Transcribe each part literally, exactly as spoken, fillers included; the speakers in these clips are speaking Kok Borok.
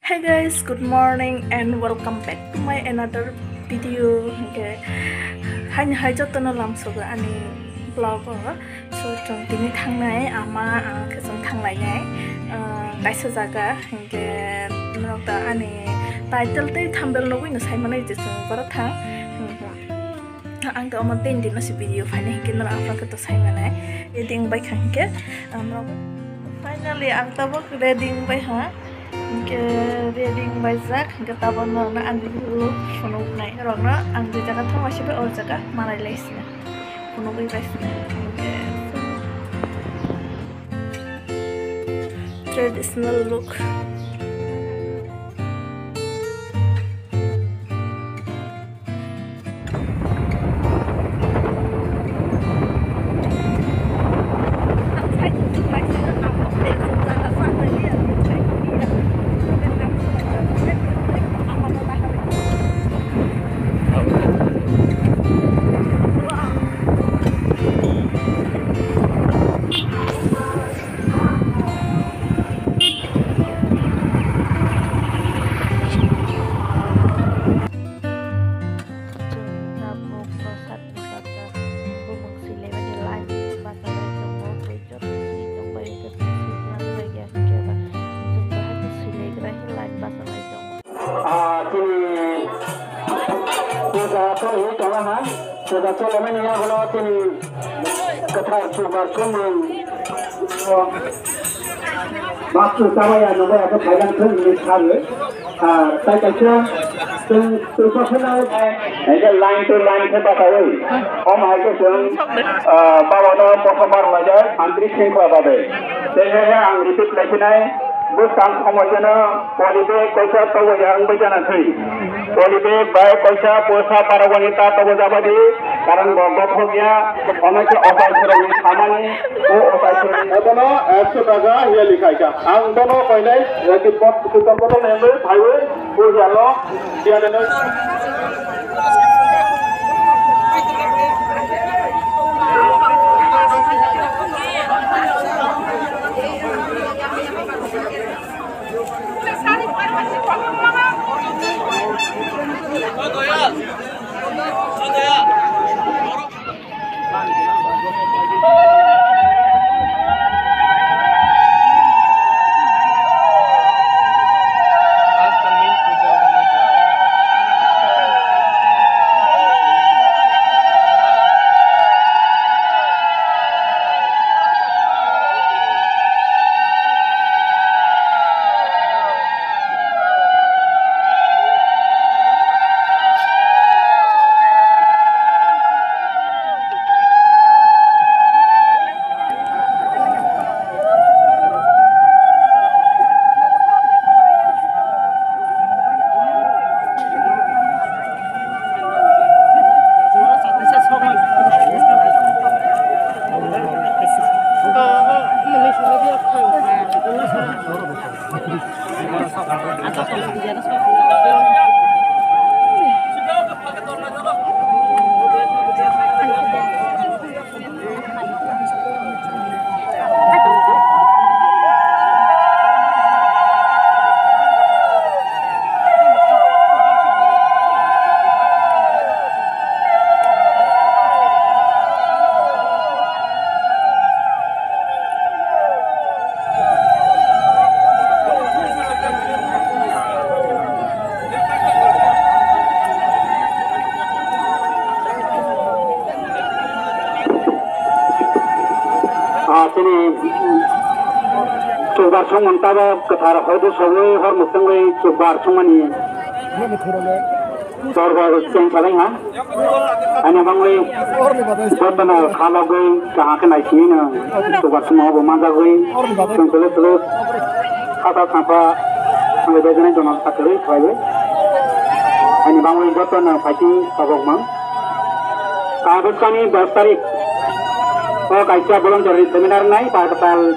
Hey guys, good morning and welcome back to my another video. Hingke haini hai jotono lamsogo ani vlog o. So chwng tini thangnai ama ang khe chwng thanglainai, ah, kaisa jaga. Hingke norok ta ani title tei thumbnail nugui no sai manai je chwng boro thang. Ang to omo tin din no si video phainai hingke norok aphang khe to sai manai. Ready wngbai kha hingke, ah, norok finally ang tabok ready wngbai ha. Hingke ready wngbai jak hingke tabok norok no ang look phunuk nai norok no ang je jaga thangma sibai o jaga manai lai sini. Phunugui bai sini. Hingke traditional look. Chwng tabuk bwsakni kaka bumung swilaimani line bachalaijak tongo, tei joto swi tongbai wngkha, tei swi tongbai ya hwnkhe ba chwng bahai khe swilaikra hwnwi line bachalaijak tongo. Ah, chini puja choli tongo ha, puja cholaimani yagulo chini kwthar chubar chumung. Baksa tabaya nubaya khe phaijak thung hinwi sawi. Ah, tai kaisa chwng, chwng kokhonai. Hingke line to line khe bachaui. Omo hai khe chwng, ah, babono kothoma rwlaijak, Andri Singkla babe. Tei he he ang repeat laiphinai, bwskang somoi jeno poly bag kaisa toboi ya wngbai jana thwi. Poly bag bai kaisa poisa paragoni ta tobo jabadi, karon bo gothok ya, omo khe ochai khoroknwi samani, o ochai khoroknwi. Obono ekso taka hiya likhaikha. Ang bono koinai, eh, ki bot-, ki botol nengwi phaiwi, puja lo, diya nengwi. Ah, chini chukbar songmani tabo kwthar hoido sogwi hor mwchangwi chukbar songmani dorbar cheng salai ha. Ani bangwi jotono khalogwi kaham khe naisingwino chukbar songmani bo manjagwi chwng tole tole khata sampha thangwi bejani dono sakwi khlaiwi. Ani bangwi jotono phaising tabok mang. Tabuk kani dos tarik o kaisa voluntary seminar nai Barbatal.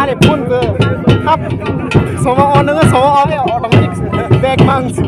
Ani phone ko hap somo o nungo somo o automatic back mang su.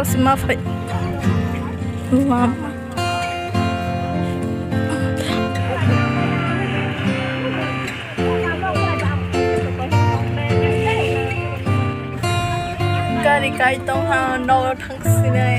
Sima phai. Mama. Gari kai tong ha, no thang sinai.